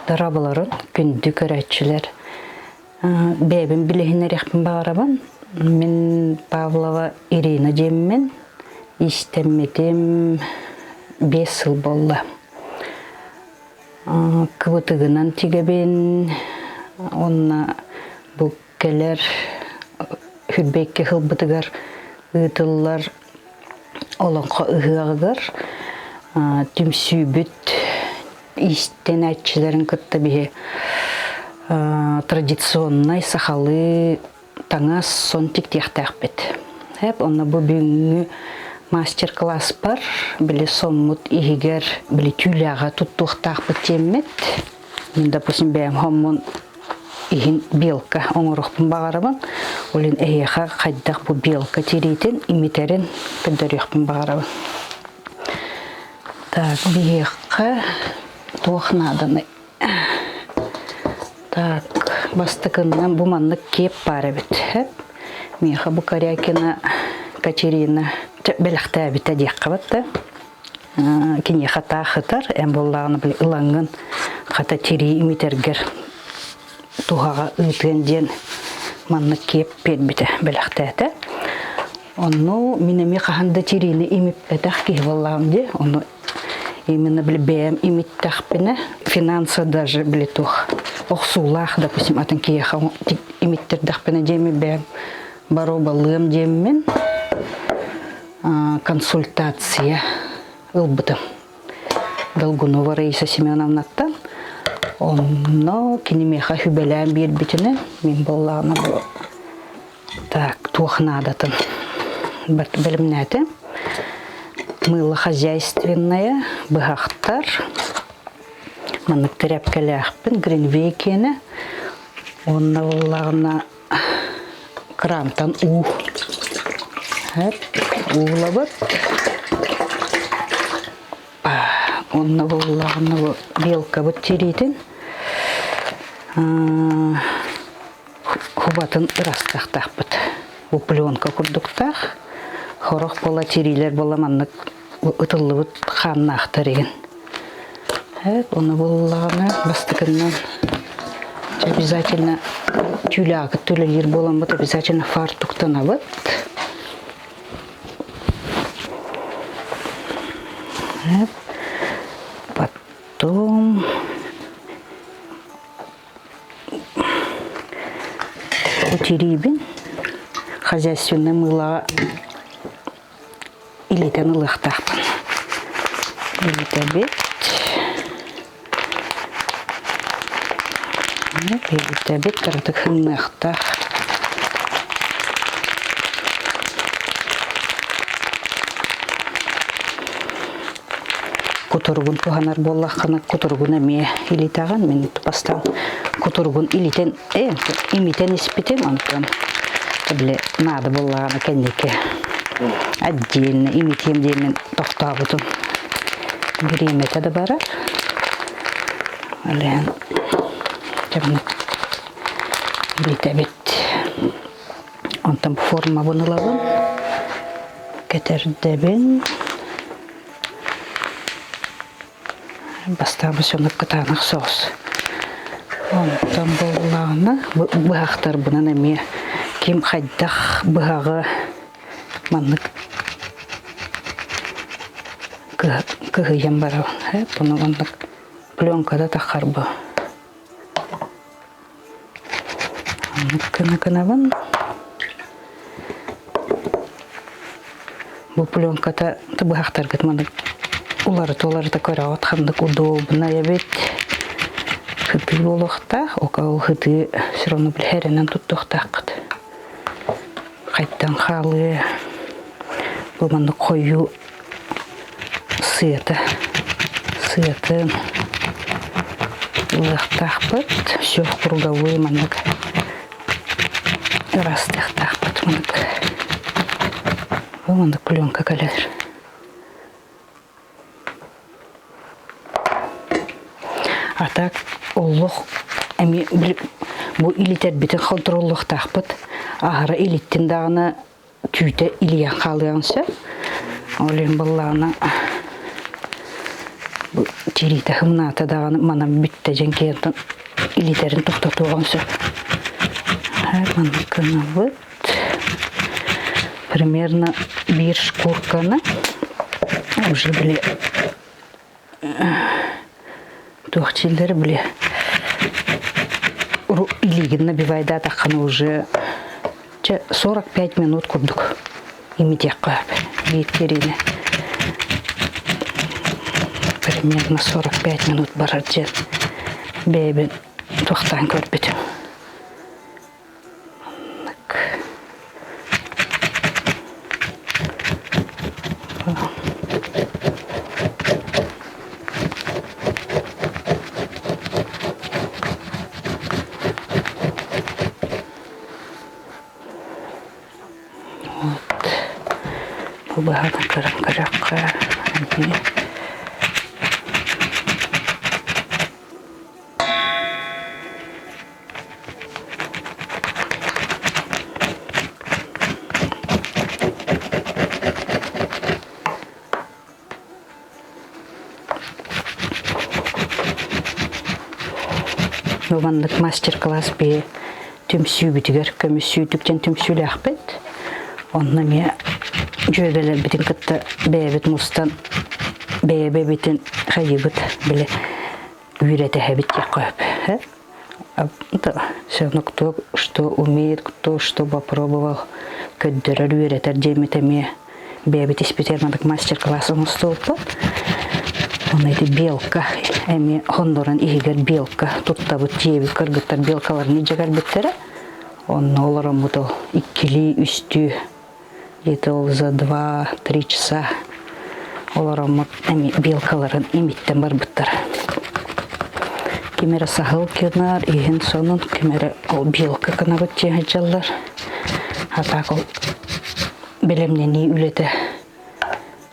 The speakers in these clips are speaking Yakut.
Дорооболорун, күндү көрөөччүлэр. Бэйэбин билиһиннэриэхпин баҕарабын. Мин Павлова Ирина диэммин. Иистэммитим 5 сыл буолла. Кыбытыгынан тигэбин уонна бу кэлэр Хүрбэйкэ сылбытыгар ыытыллар Олоҥхо ыһыаҕыгар түмсүүбүт иистэнээччилэрин кытта биһи традиционнай сахалыы таҥас сон тиктиэхтээхпит. Эп онно бу бүгүҥҥү мастер-класспар били соммут иһигэр били түүлээҕэ туттуохтаахпыт диэммит. Мин, допустим, бэйэм хоммун иһин белка оҥоруохпун баҕарабын. Ол иһин эһиэхэ хайдах бу белка тириитин имитэрин көрдөрүөхпүн баҕарабын. Так, биһиэхэ туох нааданый? Так, бастакыннан бу маннык киэп баар эбит. Миэхэ бу Корякина Катерина бэлэхтээбитэ диэххэ батта. Киниэхэ таах ытар, эн буоллаҕына били ылаҥҥын хата тирии имитэргэр туһаҕа ыытыан диэн маннык киэп биэрбитэ, бэлэхтээтэ. Онну мин эмиэ хаһан да тириини имиппэтэх киһи буоллаҕым дии. Ону именно били бэйэм имиттэхпинэ финанса даже били туох охсуулаах допустим атын киһиэхэ имиттэрдэхпинэ диэми бэйэм боруобалыам диэммин консультация ылбытым. Долгунова Раиса Семеновнаттан. Онно кини миэхэ сүбэлээн биэрбитинэн мин буоллаҕына бу Так, туох наадатын бэлэмнээтим. Мыло хозяйственное, быһахтар, маннык тэрээпкэлээхпин, Гринвей киэнэ. Уонна буоллаҕына крантан уу. Уулабыт. Уонна буоллаҕына бу белкабыт тириитин Кубатын ырастыахтаахпыт. Бу пленка курдуктаах. Хорох буола тириилэр буола маннык ытыллыбыт хааннаахтар игин. Ону буллаҕына бастакыннан обязательно түүлээҕи төлөлүүр буоламмыт обязательно фартуктанабыт. Потом Тириибин хозяйственнай мыылаҕа илитэн ылыахтаахпын. Илитэбит. Илитэбит, кыратык сымныахтаах. Кутуругун туһанар буоллаххына, кутуругун эмиэ илитэҕин. Мин бастаан кутуругун илитэн, э, имитэн испитим, онтон били наада буоллаҕына кэнники отдельно имитиэм диэммин тохтообутум. Бириэмэтэ да барар. Ол иһин илитэбит. Онтон формабын ылабын, кэтэрдэбин. Бастаан босонок кытаанах соҕус. Онтон буоллаҕына быһахтарбынан эмиэ ким хайдах быһаҕы маннык кыһыйан барабын. Бұны оннук пленкада таххарбы. Оннук гына гынабын. Бу пленката быһахтаргыт маннык уларыта-уларыта көрөҕүт ханнык удобнай эбит. Хытыы буолуохтаах, ол хытыы все равно билэринэн туттуохтааххыт. Хайтан хаалыа бу маннык хойуу сыата сыатын ылыахтаахпыт. Все круговой маннык ырастыахтаахпыт маннык. Бу маннык пленка кэлэр. А так олох эми бу илитэрбитин хонтуруоллуохтаахпыт. Аһара илиттин даҕаны түүтэ илийэн хаалыан сөп. Ол иһин быллаана бу Тириитэ хымнаата даҕаны манан бүттэ дьэн киһи илиитэрин тохтотуоҕун сөп. Маннык гынабыт. Примерно биир шкурканы уже били туох дииллэр били илиигин набивайдаатаххына уже чэ 45 минут курдук имитиэххэ сөп биир тириини примерно 45 минут барар диэн бэйэбин туохтаан көрбүтүм Маннык. Вот. Бу быһаҕын көрөн көрүөххэ эмиэ. Бу маннык мастер-класс биһи түмсүүбүтүгэр көмүс сүүтүктэн түмсүүлээхпит. Онно эмиэ дьүөгэлэрбитин кытта бэйэбит мустан бэйэ-бэйэбитин хайыыбыт били үөрэтэһэбит диэххэ сөп. Все равно кто что умеет, кто что попробовал, көрдөрөр, үөрэтэр диэммит эмиэ бэйэбит испитигэр маннык мастер-класс оҥостубуппут. Онно ити белка эмиэ хоннорон иһигэр белка туттабыт дьиэбит кыргыттар белкаларын илдьэ кэлбиттэрэ. Онно олороммут ол иккилии, үстүү где-то ол за 2-3 часа олороммут эми белкаларын имиттэн барбыттар. Ким эрэ саһыл гынар, иһин сонун, ким эрэ ол белка гынабыт диэн сылдьаллар. А так ол бэлэмнэнии үлэтэ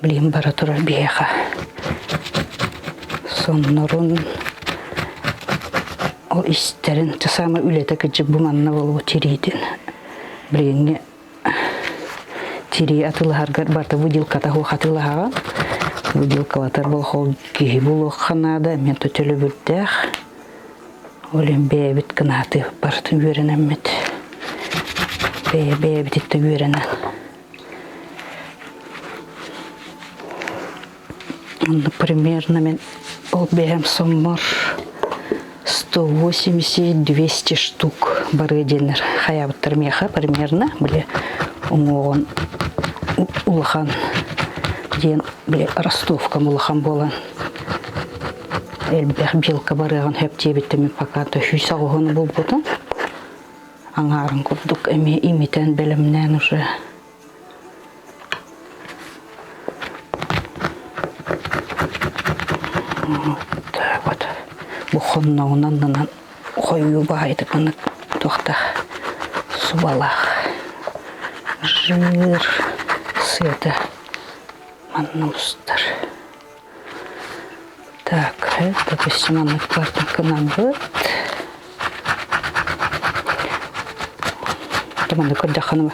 билигин бара турар биһиэхэ. Соннорун ол истэрин, саамай үлэтэ кыдьык бу манна буолуо тириитин билигиҥҥи Тирии атыылаһаргар барыта выделката суох атыылаһаҕын. Выделкалатар болхол киһи булуохха наада, эмиэ төлөбүрдээх. Ол иһин бэйэбит гынааты барытын үөрэнэммит. Бэйэ бэйэбититтэн үөрэнэн. Онно примерно мен ол бэйэм соммор 180-200 штук барыа диэннэр хайаабыттар миэхэ примерно били уҥуоҕун улахан диэн били ростовкам улахан буолан элбэх белка барыаҕын сөп диэбиттэр мин пока то 108 булбутум аҥаарын курдук эмиэ имитэн бэлэмнээн уже Вот так вот. Бу хонноҕунан нанан хойуу баайытык маннык туохтаах субалаах жир сыата манна устар. Так, допустим, маннык картинканабыт. Маннык көрдөххүнэ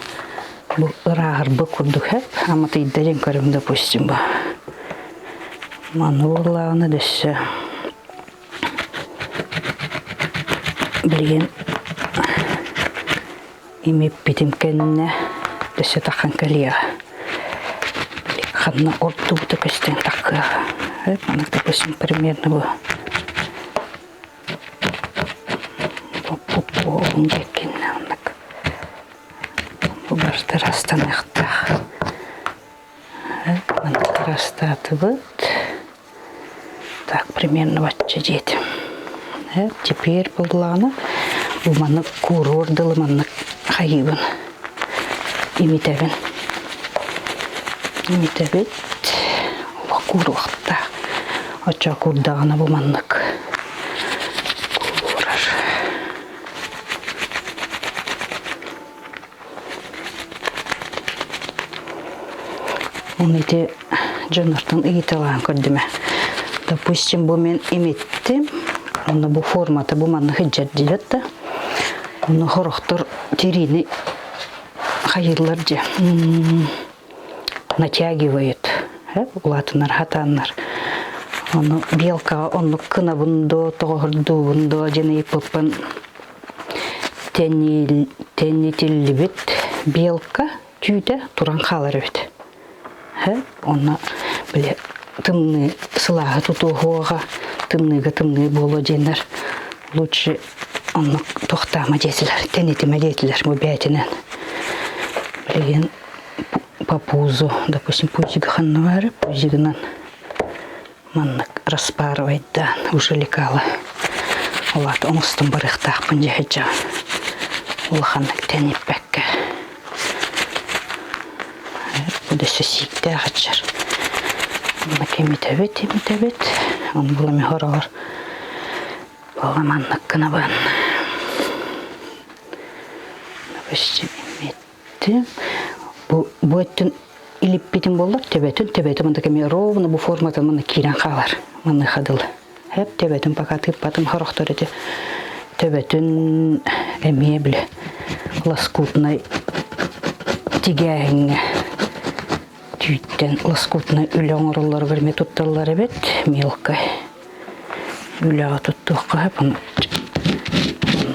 бу ырааһырбыт курдук хэп аматыйда диэн көрөм допустим бу маны буоллаҕына дөссө билигин имиппитим кэннэ өссө таххан кэлиэҕэ ханна ордубута көстөн таххыаҕа маннык допустим примерно бу поппуолун диэккиннэ оннук бу барыта ырастаныахтаах маннык ырастаатыбыт Так, примерно бачча диэтим. Теперь буоллаҕына бу маннык куруор дылы маннык хайыыбын имитэбин. Имитэбит. Олох кууруохтаах. Оччо куурдаҕына бу маннык куурар. Оны ити дьоннортон ыйыталаан көрдүмэ. Допустим, бу мен имиттим, онно бу формата бу манна сылдьар диэт да, онно хорохтор тириини хайыыллар дьэ натягивают, улаатыннар хатааннар. Ону белкаҕа оннук кынабын дуо, тоҕоһордуубун дуо диэн ыйыппыппын тэнитиллибит белка түүтэ туран хаалар эбит. Онно били тымныы сылааһы тутуоһуоҕа, тымныыга тымныы буолуо диэннэр лучше оннук туохтаама диэтилэр, тэнитимэ диэтилэр бу бээтинэн. Билигин по пузу, допустим, пузига ханна баары, пузигынан маннык распарывайдаан уже лекала улаата оҥостон барыахтаахпын дьэһэдьэҕин улаханнык тэниппэккэ өссө сииктээх аччар маннык имитэбит имитэбит ону була мехороҕор була маннык гынабын допустим имиттим бу бу өттүн илиппитим буоллар төбөтүн төбөтүн мында кэми ровно бу форматын мына киирэн хаалар маныха дылы хэп төбөтүн пока тыыппатым хорохтор ити төбөтүн эмиэ бile лоскутнай тигээһиҥҥэ түүттэн лоскутнай үлэ оҥороллоругар эмиэ тутталлар эбит мелкой үлэҕэ туттуохха сөп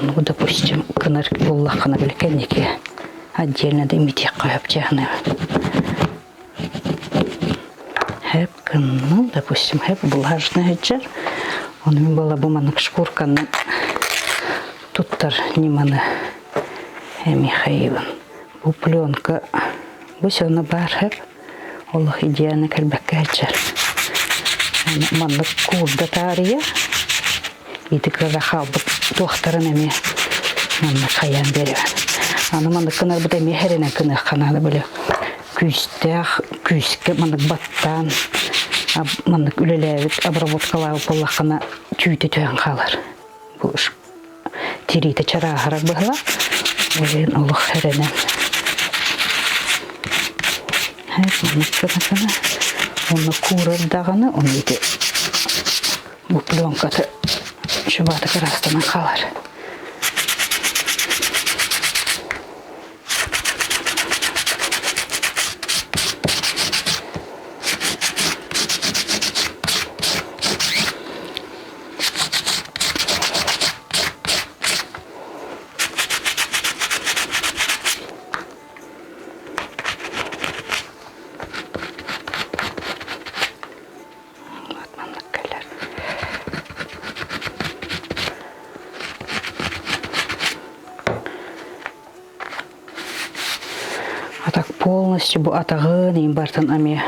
ну допустим кынар буоллаххына били кэнники отдельно да имитиэххэ сөп чээхинэ хэп гынным допустим хэп влажный сылдьар ону мин буола бу маннык шкурканы туттар ньыманы эмиэ бу пленка бу все баар хэп олох идеяны кэлбэккэ сылдьар маннык куурда таарыйа ити кыра хаалбыт туохтарын эмиэ маннык хайаан биэрэбин аны маннык гынарбыт эмиэ хэринэн гыныахха наада били күүстээх күүскэ маннык баттаан маннык үлэлээбит обработкалаабыт буоллаххына түүтэ түһэн хаалар бу тириитэ чарааһырар быһыылаах ол иһин олох эрэнэн маннык гына уонна куурар даҕаны ону ити бу пленката чубаата кыраастанан хаалар Вот маннык кэлэр. А так полностью бу атаҕын иин бартын эмиэ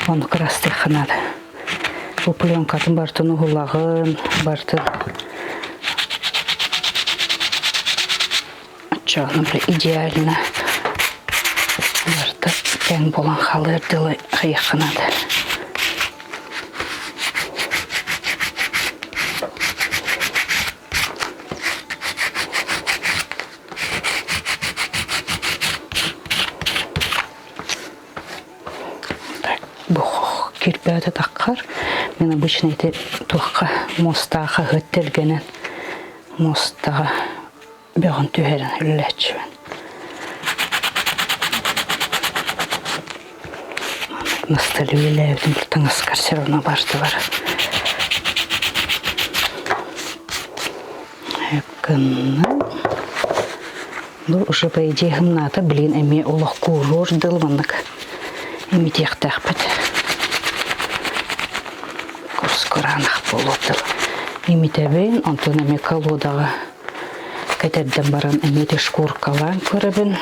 ону кырастыахха наада. Бу пленкатын бартын уһулаҕын, бартын оччоҕуна идеально барыта тэҥ буолан хаалыар дылы хайыахха наада. Так, бу кирбээтэ таххар. Мен обычно ити туохха муостааха ыт тэлгэнэн муостаҕа бөҕүн түһэрэн үлэлээччибин. На столе үлэлээбитим таҥаскар все равно бардылар. Гынна. Бу уже по идее гымнаата блин эмиэ олох кууруор дыл маннык имитиэхтээхпит. Курскураанах буолуо дыл. Имитэбин, онтон эмиэ колодаҕа кэтэрдэн баран эмиэ те шкуркалаан көрөбүн.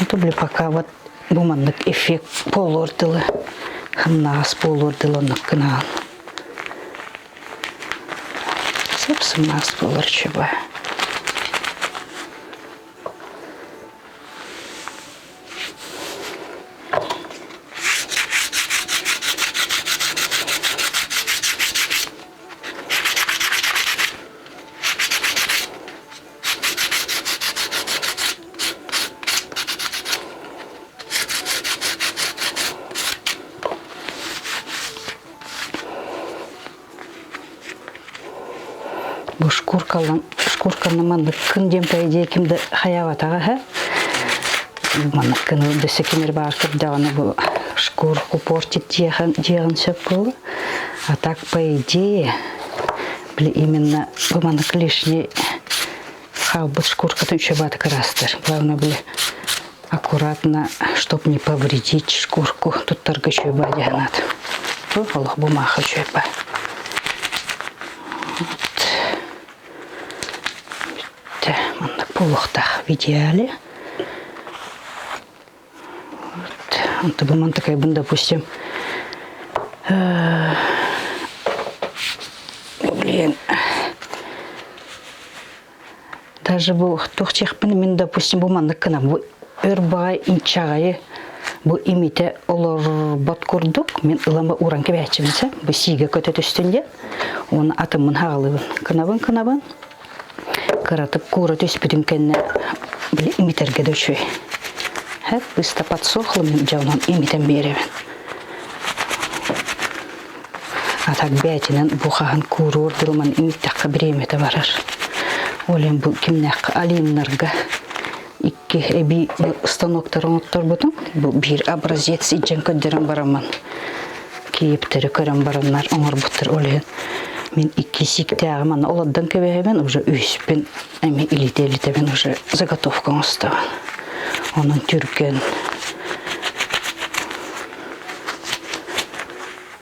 Онто били пока вот бу маннык эффект буолуор дылы, хымнаас буолуор дылы оннук гынаан. Сып-сымнаас буолар үчүгэй. Бу шкуркалан шкурканы манныккын диэн по идее ким да хайаабатаҕа үһү. Манныккын дөссө ким эрэ баар көрдөҕүнэ бу шкурку портит диэҕин сөп буолла. А так, по идее, били именно бу маннык лишний хаалбыт шкуркатын үчүгэй баатык ыраастыыр. Главное, били аккуратно, чтоб не повредить шкурку, туттарга үчүгэй баа дьаһанаат. Бу олох бу мааха үчүгэй баа. Вот. Бүттэ. Маннык буолуохтаах в идеале. Вот. Онтубун такайбын, допустим, блин, даже бу туох диэхпин мин, допустим, бу маннык гына бу өр баҕай инчэҕэйи бу имитэ олорбот курдук мин ылан ууран кэбээччибин сэ бу сиигэ көтө түстүн диэн уонна атыммын хаҕалыыбын кынабын кынабын кыратык куура түспүтүн кэннэ били имитэргэ да үчүгэй хэп быста подсохло мин дьэ онон имитэн биэрэбин А так бээтинэн бу хаһан кууруор дылыман имиттэххэ бириэмэтэ барар. Ол иһин бу кимнээххэ Алиннарга икки эбии станоктары оҥотторбутум. Бу биир образец илдьэн көрдөрөн бараммын кииптэри көрөн бараннар оҥорбуттар. Ол иһин мин икки сииктээҕим аны олордон кэбиһэбин уже үһүспүн эми илитэ-илитэбин уже заготовка оҥостобун. Онон түргэн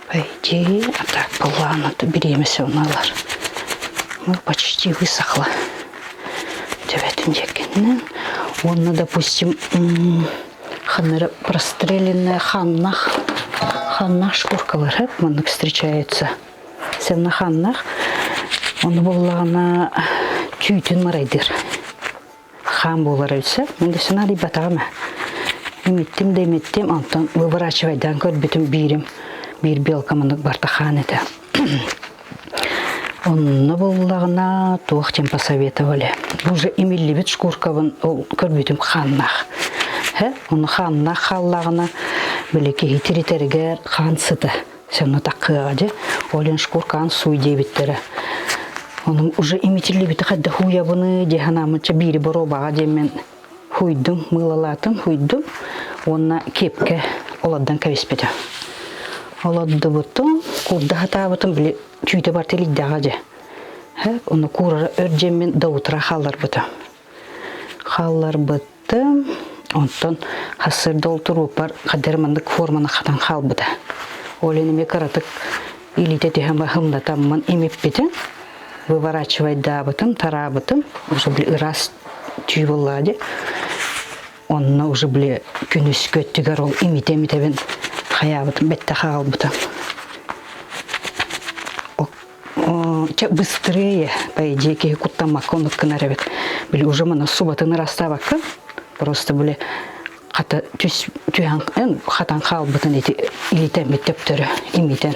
По идее, а так по плану бириэмэ ылар. Ну, почти высохла. Төбөтүн дьэккиннэн. Уонна, допустим, ханнары простреленная ханнах, ханнах шкуркалар маннык встречаются. Сенна ханнах, оны буллаҕына түүтүн марайдыр. хаан буолара өссө. Мин да сценарийбатаҕым ээ. Имиттим да имиттим, онтон выворачивайдаан көрбүтүм биирим, биир белка маннык барта хаан этэ. Онно буоллаҕына туох диэн посоветовали. Бу уже имиллибит шкуркабын ол көрбүтүм хааннаах. Һэ, ону хааннаах хааллаҕына били киһи тиритэригэр хаан сыта Сонно таккыаҕа дьэ, Олен шкуркаан сууй диэбиттэрэ. Онум уже имитиллибити хайда хууйабыны дии санааммычча биири боруобаҕа диэммин хуйдум, мыылалаатым, хуйдум уонна киэпкэ олордон кэбиспитим. Олордубутум, куурда сатаабытым, били түүтэ барта илийдэҕэ дьэ. Ону куурара өр дьэммин до утра хаалларбытым. Хаалларбытым, онтон сарсыарда ол турууппар хадары маннык форманы хатан хаалбыта. Ол иһин эмиэ кыратык илиитэ түһэн баһымнатаммын имиппитим, выворачивайдаабытым, тараабытым, уже били ыраас түү буоллаҕа дии. Онно уже били күнүскү өттүгэр ол имитэ-имитэбин хайаабытым, бэттэх хаалбытым. Чэ быстрее, по идее, киһи куттаммакка оннук гынар эбит. Били уже маны субатын ырастаабаккын, просто били хата түс түһэн хатан хаалбытын ити илитэммит төптөрө имитэн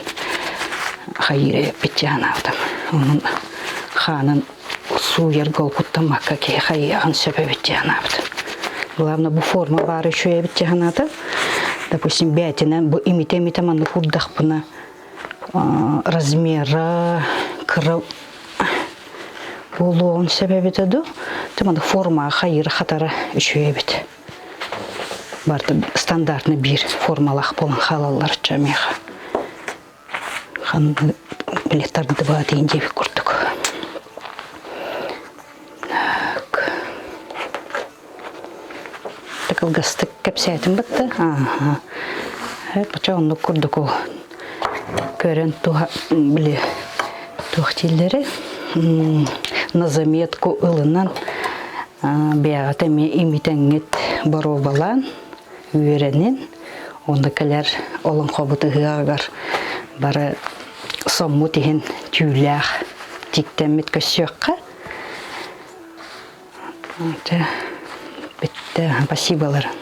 хайыыр эппит дьанаабытым. Онун хаанын сууйарга ол куттаммакка киһи хайыаҕын сөп эбит дьанаабытым. Главное, бу форма баара үчүгэй эбит дьанаата. Допустим, бээтинэн бу имитэ-имитэ маннык курдахпына размера кыра буолуоҕун сөп эбитэ дуу маннык формаҕа хайыыр хатара үчүгэй эбит барыта стандартный биир формалаах буолан хаалаллар миэхэ ханнык били тардыбаат иин диэбит курдук так кылгастык кэпсээтим батта ааха бача оннук курдук ол көрөн туха били туох дииллэри на заметку ылынан бэйэҕит эмиэ имитэҥҥит боруобалаан үөрэнин уонна кэлэр олоҥхобут ыһыаҕыгар бары соммут иһин түүлээх тиктэммит көрсүөххэ Дьэ, бүттэ. Спасиболарын.